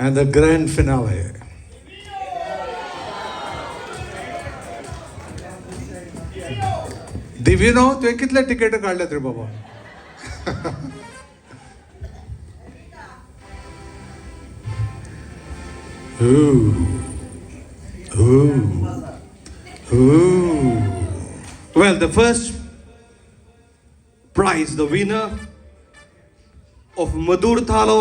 And the grand finale. Divino, तुवें कितले ticket काडल्यात रे बाबा? Ooh. Ooh. Ooh. Well, the first prize, the winner of Madhur Thalo,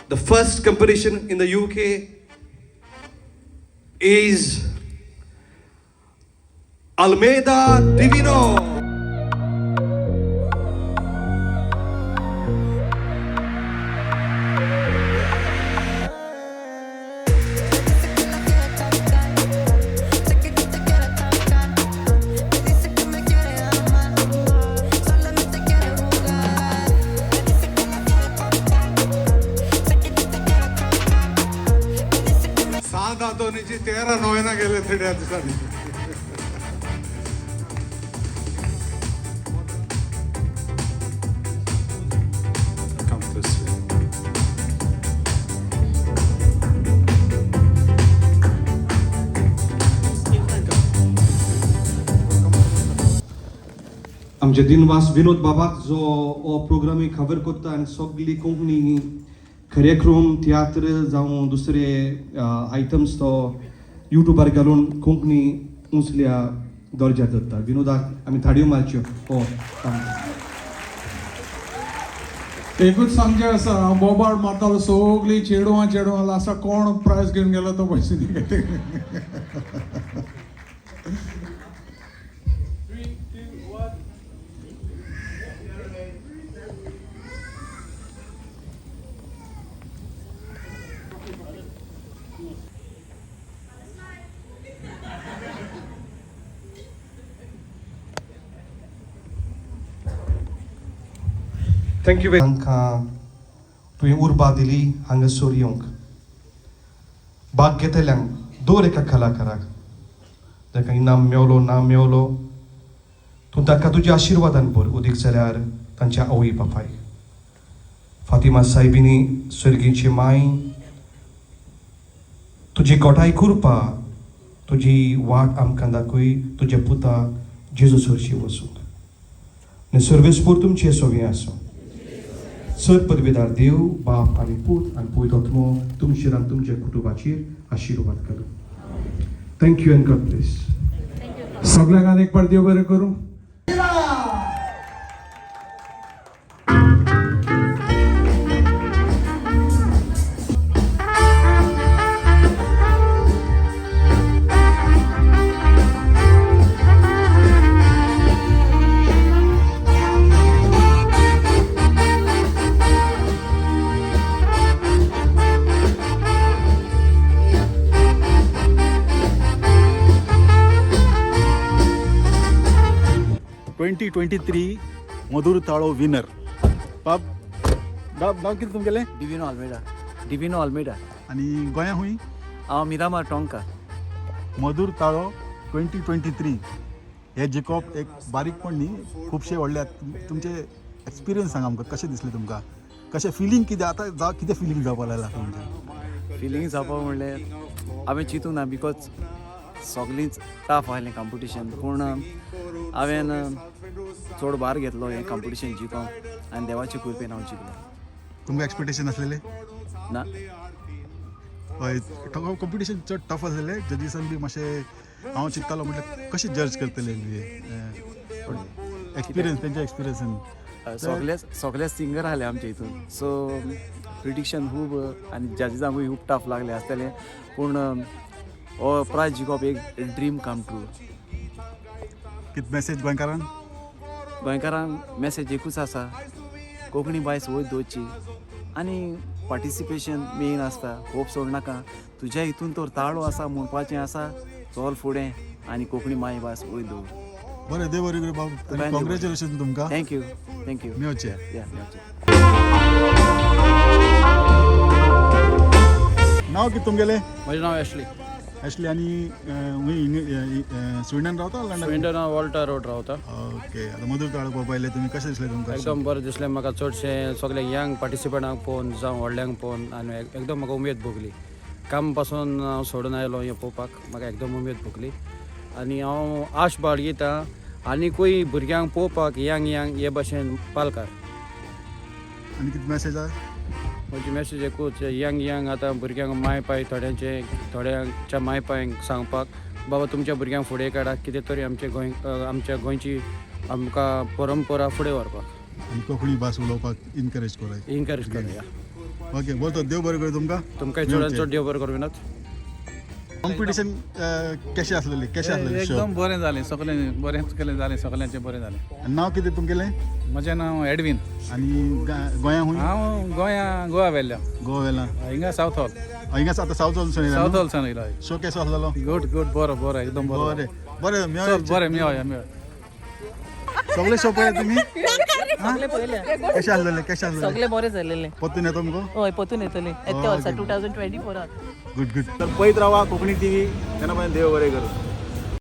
the first competition in the UK, is Almeida Divino. Sé que tú te quieres tocar, me dice que me quiere amar, solamente quiere jugar. Me dice que la quiere tocar, sé que tú te quieres tocar, me dice que me सांत आंतोनीची 13 नोव्हेंना गेले थेड्या दिसांनी. Come this way. आमचे दिनवास विनोद बाबाक जो हो प्रोग्रामी खबर करता आनी सगली कोंकणी कार्यक्रम तियात्र जावं दुसरे आयटम्स तो युट्यूबार घालून कोंकणी उंचल्या दर्ज्यार दवरता. विनोदाक आमी थाडयो मारच्यो हो काम. एकूच सांगचें आसा, हांव बोबाळ मारतालो सगळीं चेडवां चेडवां, लास्टाक कोण प्रायज घेवन गेलो तो पयशे दी. Thank you. तांकां तुवें उर्बा दिली हांगासर येवंक. भाग घेतल्यांक दर एका कलाकाराक ताका इनाम मेवलो ना मेवलो, तूं ताका तुज्या आशिर्वादान भर, उदीक जाल्यार तांच्या आवय बापायक. फातिमा सायबिनी सर्गीची माय, तुजी गोठाय करपा तुजी वाट आमकां दाखय, तुज्या पुता जेजू सरशी वचूंक. आनी सर्वेस्पूर तुमचे सोवी आसूं. सर पदवीदार देव बाप आनी पूत आनी पवित्र आत्मो तुमचेर आनी तुमच्या कुटुंबाचेर आशिर्वाद करूं. Thank you and God bless. सगळ्यांक एक पाट देव बरें करूं. 2023 मधुर ताळो विनर बाब, बाब नांव कितें तुमगेलें? डिविनो आल्मेडा. डिविनो आल्मेडा. आनी गोंया खूंय? हांव मिरामार टोंका. मधुर ताळो 2023 हे जिखप एक बारीकपण न्ही, खुबशे व्हडले. तुमचे एक्सपिरियन्स सांगा आमकां, कशें दिसलें तुमकां, कशें फिलींग कितें आतां जावं, कितें फिलींग जावपाक लागलां तुमचें? फिलींग जावपा म्हणल्यार हांवें चिंतूंक ना, because सगलींच टफ आहलें कॉम्पिटिशन, पूण हांवें चड भार घेतलो हें कॉम्पिटिशन जिखोंक आनी देवाचे कृपेन हांव जिखलो. तुमकां एक्सपेक्टेशन आसलेलें? ना. हय, कॉम्पिटिशन चड टफ आसलेलें. जजीसान बी मातशें हांव चिंत्तालो म्हटल्यार कशें जज करतले बी, एक्सपिरियन्स तेंच्या एक्सपिरियन्सान. सगलेच सगले सिंगर आहले आमच्या हितून, सो प्रिडिक्शन खूब आनी जजीसांकूय खूब टफ लागलें आसतलें, पूण हो प्रायज जिखप एक ड्रीम कम ट्रू. कितें मॅसेज गोंयकारांक? गोंयकारांक मॅसेज एकूच आसा, कोंकणी भास वयर दवरची आनी पार्टिसिपेशन मेन आसता. होप सोडनाका, तुज्या हितून तर ताळो आसा म्हणपाचें आसा, चल फुडें आनी कोंकणी मायभास वयर दवर. बरें, देव बरें करूं बाब. तुकाय देव. कॉंग्रेच्युलेशन तुमकां. Thank you, thank you. मेवचें. या, मेवचें. नांव कितें तुमगेलें? म्हजें नांव एशली. एशली आनी हुंय स्विडन रावता लंडन? स्विंडन वॉल्टा रोड रावता. ओके, आतां मधूर ताळो पळोवपा आयले तुमी, कशें दिसलें तुमकां? एकदम बरें दिसलें म्हाका. चडशें सगळे यंग पार्टिसिपंटांक पळोवन जावं व्हडल्यांक पळोवन आनी एकदम म्हाका उमेद भोगली. काम पासून हांव सोडून आयलो हें पळोवपाक. म्हाका एकदम उमेद भोगली आनी हांव आश बाळगितां आनीकूय भुरग्यांक पळोवपाक यंग यंग हे भशेन पालकार. आनी कितें मॅसेज आसा? म्हजी मॅसेज एकूच, यंग यंग आतां भुरग्यांक माय पाय थोड्यांचे थोड्यांच्या माय पांयक सांगपाक, बाबा तुमच्या भुरग्यांक फुडें काडा, कितें तरी आमचे गोंय आमच्या गोंयची आमकां परंपरा फुडें व्हरपाक. आनी कोंकणी भास उलोवपाक इनकरेज कराय. इनकरेज करुया. ओके, बोलतो देव बरें करूं तुमकां. तुमकां चडान चड देव बरें करूं विनोद. कॉम्पिटिशन कशें आसलेलें, कशें आसलेलें शो? एकदम बरें जालें, सगळें बरेंच केलें जालें, सगळ्यांचें बरें जालें. आनी नांव कितें तुमगेलें? म्हजें नांव एडवीन. आनी गोंया हुंय? हांव गोंया गोवा वेल्ल्या. गोवा वेला? हिंगा सावथ हॉल. हिंगा आतां सावथ हॉल. सावथ हॉलसान येयला. शो केसो आसलेलो? गुड गुड, बरो बरो, एकदम बरो. बरें बरें. चल. मेवया. बरें, मेवया मेवया. सगळे शो पळयले तुमी? कशें आसलेले, कशें आसलेले? सगळे बरे जालेले. परतून येतो मुगो? हय, परतून येतले येत्या वर्सा 2024. Good good. तर पळयत रावा कोंकणी टीव्ही. तेन्ना पर्यंत देव बरें करूं.